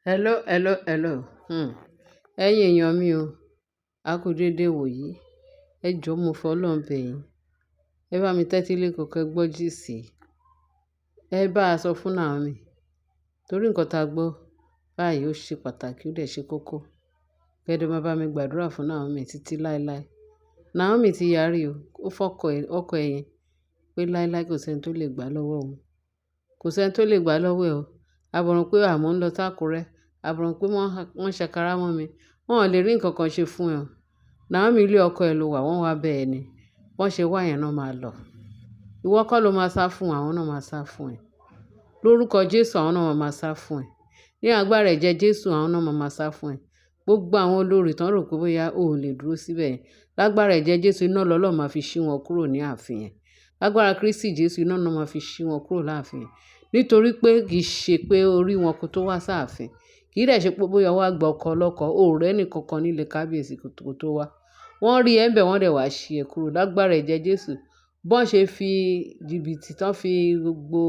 Hello, hello, hello. Ẹ̀yin èèyàn mi o, a kú dédé wò yìí. Ẹ jọ̀ọ́, mo fọlọ́run bẹ̀ yín. Ẹ bá mi tẹ́tí lẹ́kọ̀ọ́ kẹ́ gbọ́ gist. Ẹ bá a sọ fún Naomi. Torí nǹkan ta gbọ́ báyìí ó ṣe pàtàkì, ó dẹ̀ ṣe kókó. Kẹ́ dẹ̀ máa bá mi gbàdúrà fún Naomi títí láéláé. Naomi ti yarí o, ó fọ́kọ ẹ̀, ọkọ ẹ̀ yẹn pé láéláé kò sí ẹni tó lè gbà lọ́wọ́ òun. Kò sí ẹni tó lè gbà lọ́wọ́ ẹ̀ o. Àbọ̀run pé àmọ́ ń lọ sákúrẹ́. Àbọ̀run pé wọ́n ṣàkàrà mọ́ mi. Wọn ò lè rí nǹkan kan ṣe fún ẹ o. Naomi, ilé ọkọ ẹ ló wà, wọ́n wá bẹ́ ẹ ni. Wọ́n ṣe wá yẹn náà máa lọ. Ìwọ kọ́ ló máa sá fún, àwọn náà máa sá fún ẹ. Lórúkọ Jésù, àwọn náà máa sá fún ẹ. Ní agbára ẹ̀jẹ̀ Jésù, àwọn náà máa sá fún ẹ. Gbogbo àwọn olórí tán rò pé bóyá o ò lè dúró síbẹ̀ yẹn. Lágbára ẹ̀jẹ̀ Jésù, iná lọ́lọ́run máa fi ṣí wọn kúrò ní ààfin yẹn. Lágbára Kristi Jésù, iná náà máa fi ṣí wọn kúrò láàfin yẹn. Nítorí pé kì í ṣe pé orí wọn kó tó wá sáàfin. Kì í dẹ̀ ṣe pé bóyá wá gba ọkọ ọlọ́kọ, o ò rẹ́ni kankan nílé kábíyèsí kó tó wá. Wọ́n rí ẹ ńbẹ̀, wọ́n dẹ̀ wá ṣí ẹ kúrò. Lágbára ẹ̀jẹ̀ Jésù, bọ́n ṣe fi jìbìtì tán, fi gbogbo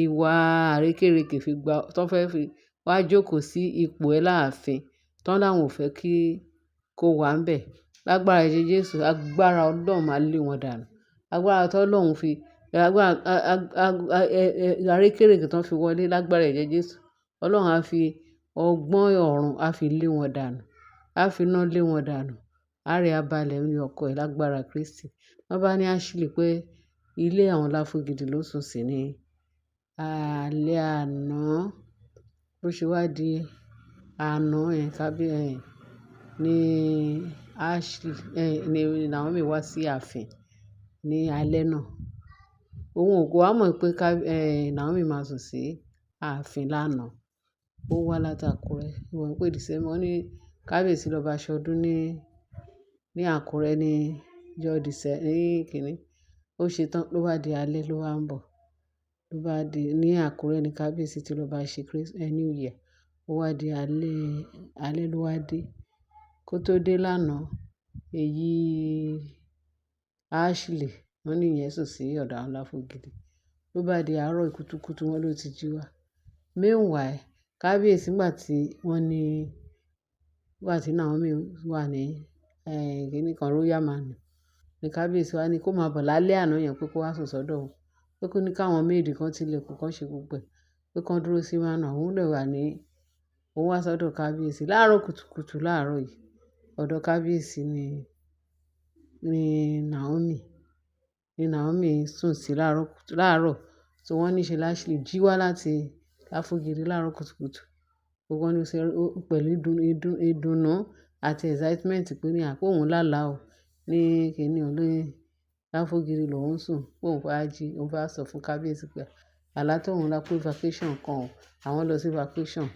ìwà àrékérekè fi gba, tán fẹ́ fi wá jókòó sí ipò ẹ láàfin, tán láwọn ò fẹ́ kí kó wà ńbẹ̀. Lágbára ẹ̀jẹ̀ Jésù, agbára Ọlọ́run máa lé wọn dànù. Agbára tó Ọlọ́run fi, agbára àrékérekè tán fi wọlé, lágbára ẹ̀jẹ̀ Jésù, Ọlọ́run á fi ọgbọ́n ọ̀run á fi lé wọn dànù. Á fi iná lé wọn dànù. Àárẹ̀ á balẹ̀ ní ọkọ ẹ lágbára Kristi. Wọ́n bá ní Ashley pé ilé àwọn Láfúgidi ló sùn sí ní alẹ́ àná. Bó ṣe wá di àná yẹn, ní Ashley, ní Naomi wá sí ààfin ní alẹ́ náà. Òun ò kó wá mọ̀ pé Naomi máa sùn sí ààfin lánàá. Ó wá láti Àkúrẹ́. Ó mọ̀ pé December, wọ́n ní kábíyèsí lọ bá ṣọdún ní Àkúrẹ́ ní ọjọ́ December ní kìíní. Ó ṣe tán ló bá di alẹ́ ló wá ń bọ̀. Ló bá di ní Àkúrẹ́ ní kábíyèsí tí ló bá ṣe New Year. Ó wá di alẹ́, alẹ́ ló wá dé. Kó tó dé lánàá, èyí Ashley, wọ́n ní ìyẹn sùn sí ọ̀dọ̀ àwọn Láfúgidi. Ló bá di àárọ̀ kùtùkùtù, wọ́n ló ti jí wá. Meanwhile, kábíyèsí nígbà tí wọ́n ní, nígbà tí Naomi wà ní, kíní kan Royal Manor, ní kábíyèsí wá ní kó máa bọ̀ lálẹ́ àná yẹn pé kó wá sùn sọ́dọ̀ òun. Pé kó ní káwọn maid kan tí ilẹ̀kùn kan ṣe gbogbo ẹ̀. Pé kó dúró sí manor. Òun dẹ̀ wà ní, òun wá sọ́dọ̀ kábíyèsí láàárọ̀ kùtùkùtù láàárọ̀ yìí. Ọ̀dọ̀ kábíyèsí ni Naomi sùn sí láàárọ̀ kùtù láàárọ̀. So wọ́n ní ṣe Ashley jí wá láti Láfúgidi láàárọ̀ kùtùkùtù. Gbogbo wọn ní ó ṣe pẹ̀lú ìdùnnú àti excitement pé ní àpò òun lálá o. Ní kíní òun ní Láfúgidi lòún sùn. Pé òun fẹ́ jí, òun fẹ́ sọ fún kábíyèsí pé àlá tó òun lá pé vacation kan o. Àwọn lọ sí vacation.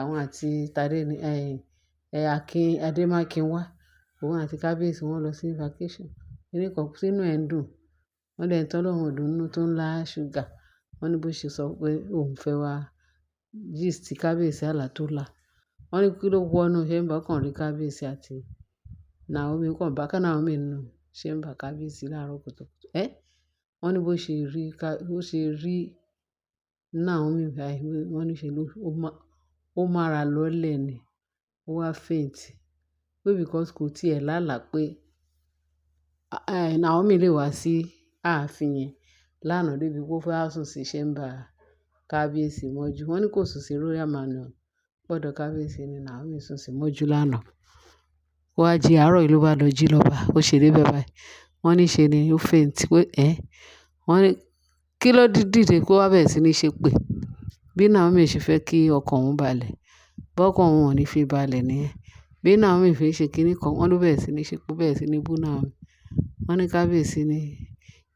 Àwọn àti Tade ní, Akin Adémákinwá. Òun àti kábíyèsí wọ́n lọ sí vacation. Kíní kan sínú ẹ̀ ń dùn. Wọ́n lẹ́ni tí Ọlọ́run ò dùn nínú tó ń lá sugar. Wọ́n ní bó ṣe sọ pé òun fẹ́ wá gist kábíyèsí àlá tó lá. Wọ́n ní kí ló wọ inú chamber, ó kàn rí kábíyèsí àti Naomi, ó kàn bá ká Naomi nínú chamber kábíyèsí láàárọ̀ kùtùkùtù. Wọ́n ní bó ṣe rí Naomi báyìí, wọ́n ní ṣe ló, ó mára lọ́lẹ̀ ni. Ó wá faint. Pé because kò tí ẹ̀ lálà pé, Naomi lè wá sí ààfin yẹn lánàá débi pé ó fẹ́ sùn sí chamber kábíyèsí mọ́jú. Wọ́n ní kò sùn sí Royal Manor. Gbọ́dọ̀ kábíyèsí ni Naomi sùn sí mọ́jú lánàá. Ó wá jí àárọ̀ yìí ló bá lọ jí lọ́ba. Ó ṣe dé bẹ́ẹ̀ báyìí. Wọ́n ní ṣe ni ó faint pé, wọ́n ní kí ló dìde kó wá bẹ̀rẹ̀ sí ní ṣe pé bí Naomi ṣe fẹ́ kí ọkàn òun balẹ̀. Bọ́kàn òun ò ní fi balẹ̀ níyẹn. Bí Naomi fi ṣe kíní kan, wọ́n ló bẹ̀rẹ̀ sí ní ṣe pé bẹ̀rẹ̀ sí ní bú Naomi. Wọ́n ní kábíyèsí ní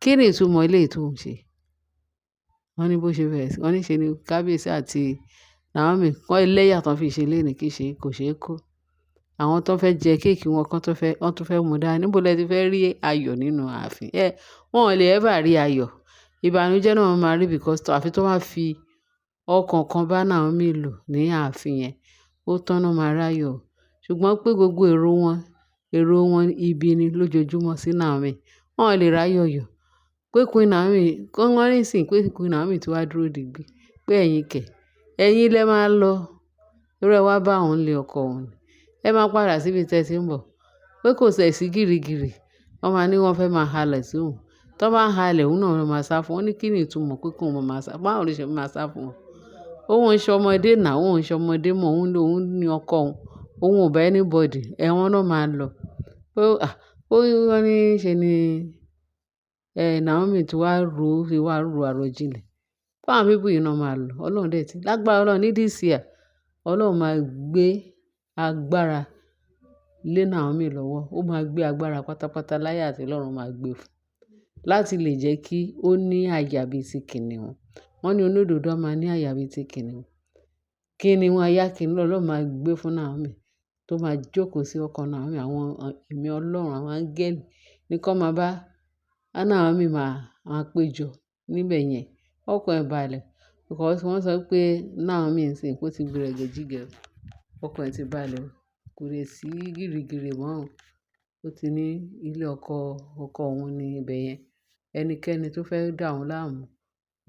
kí ni ìtumọ̀ eléyìí tó ń ṣe? Wọ́n ní bó ṣe bẹ̀rẹ̀ sí, wọ́n ní ṣe ni kábíyèsí àti Naomi kọ́ ẹlẹ́yà tán fi ṣe léèní kì í ṣe kò ṣe é kó. Àwọn tó fẹ́ jẹ cake wọn kan tó fẹ́, wọ́n tún fẹ́ mú dání. Níbo lẹ ti fẹ́ rí ayọ̀ nínú ààfin? Wọ́n ò lè ever rí ayọ̀. Ìbànújẹ́ náà wọ́n máa rí because àfi tó máa fi ọkàn kan bá Naomi lò ní ààfin yẹn, ó tán náà máa ráyọ̀. Ṣùgbọ́n pé gbogbo èrò wọn ibi ni lójoojúmọ́ sí Naomi. Wọ́n ò lè ráyọ̀ yọ̀. Pé Queen Naomi, kó wọ́n ní sìn pé Queen Naomi tí wá dúró digbí. Pé ẹ̀yin kẹ̀, ẹ̀yin lẹ máa lọ. Irú ẹ wá bá òun lé ọkọ òun ni. Ẹ máa padà síbi tí ẹ ti ń bọ̀. Pé kò ṣẹ̀ sí gìrìgìrì. Wọ́n máa ní wọ́n fẹ́ máa halẹ̀ sí òun. Tó bá ń halẹ̀, òun náà máa sá fún wọn. Ó ní kí ni ìtumọ̀ pé kí òun máa sá. Báwo ló ṣe máa sá fún wọn? Òun ń ṣe ọmọdé náà, òun ń ṣe ọmọdé mọ́, òun ló, òun ní ọkọ òun. Òun ò bá anybody, ẹ̀wọ̀n náà máa lọ. Ó, à, ó wọ́n ní ṣe ni, Naomi tí wàá ro, tí wàá ro àròjinlẹ̀. Fún àwọn people yìí náà máa lọ. Ọlọ́run dẹ̀ tí, lágbára Ọlọ́run ní this year, Ọlọ́run máa gbé agbára lé Naomi lọ́wọ́. Ó máa gbé agbára pátápátá láyé àti lọ́run máa gbé fún. Láti lè jẹ́ kí ó ní àyà bí i ti kìnnìún. Wọ́n ní olódodo máa ní àyà bí i ti kìnnìún. Kìnnìún aya kìnnìún Ọlọ́run máa gbé fún Naomi tó máa jókòó sí ọkàn Naomi. Àwọn ẹ̀mí Ọlọ́run, àwọn áńgẹ́lì ní kó máa bá Naomi máa, máa péjọ níbẹ̀ yẹn. Ọkàn ẹ̀ balẹ̀. Because wọ́n sọ pé Naomi ń sìn kó ti gbẹrẹgẹjigẹ. Ọkàn ẹ̀ ti balẹ̀ o. Kò lè sí gìrìgìrì mọ́ o. Ó ti ní ilé ọkọ, ọkọ òun ní ibẹ̀ yẹn. Ẹnikẹ́ni tó fẹ́ dà òun láàmú,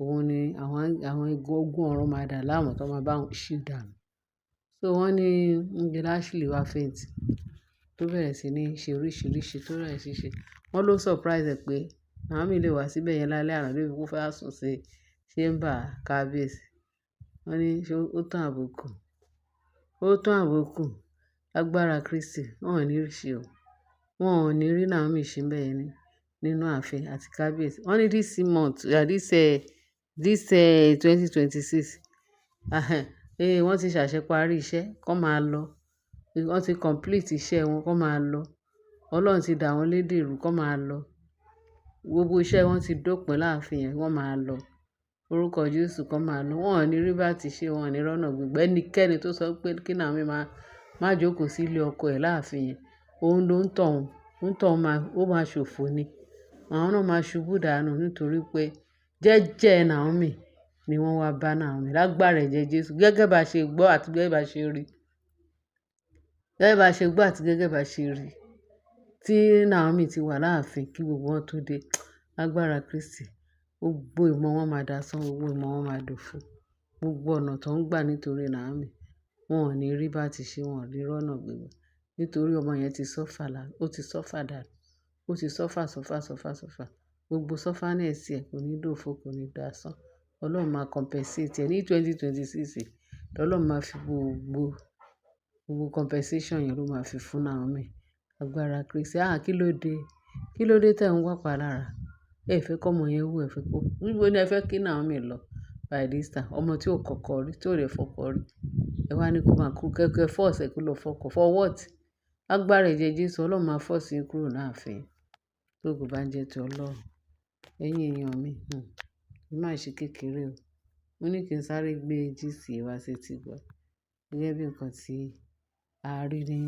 òun ni àwọn, àwọn ogun ọ̀run máa dà láàmú tó máa bá òun ṣí dànù. So wọ́n ní ní Ashley wá faint tó bẹ̀rẹ̀ sí ní ṣe oríṣìíríṣìí tó bẹ̀rẹ̀ sí ṣe. Wọ́n ló surprise ẹ̀ pé Naomi lè wá síbẹ̀ yẹn lálẹ́ àná débi pé ó fẹ́ sùn sí chamber kábíyèsí. Wọ́n ní ṣé ó tán àbùkù? Ó tán àbùkù. Agbára Kristi, wọ́n ò ní rí ṣe o. Wọn ò ní rí Naomi ṣe bẹ́ẹ̀ ni nínú ààfin àti kábíyèsí. Wọ́n ní this month, this 2026, wọ́n ti ṣàṣeparí iṣẹ́, kó máa lọ. Wọ́n ti complete iṣẹ́ wọn, kó máa lọ. Ọlọ́run ti dà wọ́n lédè rú, kó máa lọ. Gbogbo iṣẹ́ wọn ti dópin láàfin yẹn, wọ́n máa lọ. Orúkọ Jésù kó máa lọ. Wọn ò ní rí bá ti ṣe, wọn ò ní rọ́nà gbígbẹ. Ẹnikẹ́ni tó sọ pé kí Naomi máa, má jókòó sí ilé ọkọ ẹ̀ láàfin yẹn, òun ló ń tọ̀ ọ́n. Ń tọ̀ ọ́n máa, ó máa ṣòfò ni. Àwọn náà máa ṣubú dànù nítorí pé jẹ́jẹ́ Naomi ni wọ́n wá bá Naomi. Lágbára ẹ̀jẹ̀ Jésù. Gẹ́gẹ́ bá ṣe gbọ́ àti gẹ́gẹ́ bá ṣe rí. Gẹ́gẹ́ bá ṣe gbọ́ àti gẹ́gẹ́ bá ṣe rí. Tí Naomi ti wà láàfin kí gbogbo wọn tó dé. Lágbára Kristi. Gbogbo ìmọ̀ wọn máa dasán, gbogbo ìmọ̀ wọn máa dòfo. Gbogbo ọ̀nà tó ń gbà nítorí Naomi, wọn ò ní rí bá ti ṣe, wọn ò ní rọ́nà gbígbà. Nítorí ọmọ yẹn ti suffer lá, ó ti suffer dànù. Ó ti suffer, suffer, suffer, suffer. Gbogbo sufferness ẹ̀ kò ní dòfo, kò ní dasán. Ọlọ́run máa compensate ẹ ní 2026. Ọlọ́run máa fi gbogbo, gbogbo compensation yẹn ló máa fi fún Naomi. Agbára Kristi. Ah, kí ló dé? Kí ló dé tí ẹ̀ ń wá pa lára? Ẹ fẹ́ kó ọmọ yẹn wú, ẹ fẹ́ kó. Níbo ni ẹ fẹ́ kí Naomi lọ by this time? Ọmọ tí ò kọ́kọ́ rí, tí ò lè fọkọ rí. Ẹ wá ní kó máa kú kẹ́kẹ́ force ẹ kó lọ fọkọ. For what? Lágbára ẹ̀jẹ̀ Jésù, Ọlọ́run máa force yín kúrò láàfin. Tógo bá ń jẹ́ ti Ọlọ́run. Ẹ̀yin èèyàn mi, ẹ má ṣe kékeré o. Mo ní kí n sáré gbé gist wá sí etí gbọ́. Gẹ́gẹ́ bí nǹkan tí a rí ní,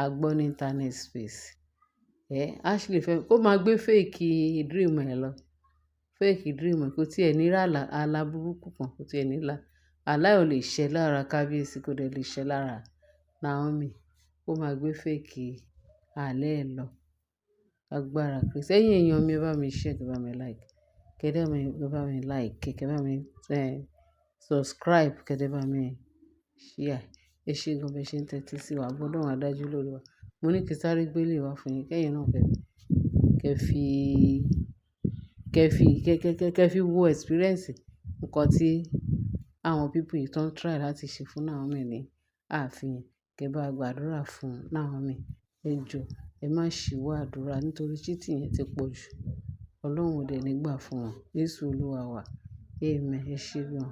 a gbọ́ ní internet space. Ashley fẹ́ kó máa gbé fake dream ẹ lọ. Fake dream ẹ kò tí ẹ ní rí àlà, àlà burúkú kan, kò tí ẹ ní lá. Àlá ò lè ṣẹ lára kábíyèsí, kò dẹ̀ lè ṣẹ lára Naomi. Kó máa gbé fake àlá ẹ lọ. Agbára Kristi. Ẹ̀yin èèyàn mi, ẹ bá mi share, kẹ bá mi like. Kẹ́ dẹ̀ mi, ẹ bá mi like, kẹ bá mi, subscribe, kẹ́ dẹ̀ bá mi share. Ẹ ṣé gan bí ẹ ṣe ń tẹ́tí sí wa. Ààbò Ọlọ́run á dájú lórí wa. Mo ní kí n sáré gbé lè wá fún yín. Kẹ́yìn náà kẹ́, kẹ́ fi, kẹ́ fi, kẹ́, kẹ́, kẹ́, kẹ́ fi wo experience nǹkan tí àwọn people yìí tó ń try láti ṣe fún Naomi ní ààfin. Kẹ́ bá gbàdúrà fún Naomi. Ẹ jọ, ẹ má ṣíwọ́ àdúrà nítorí cheating yẹn ti pọ̀ jù. Ọlọ́run ò dẹ̀ ní gbà fún wọn. Jésù Olúwa wa. Amen. Ẹ ṣé gan.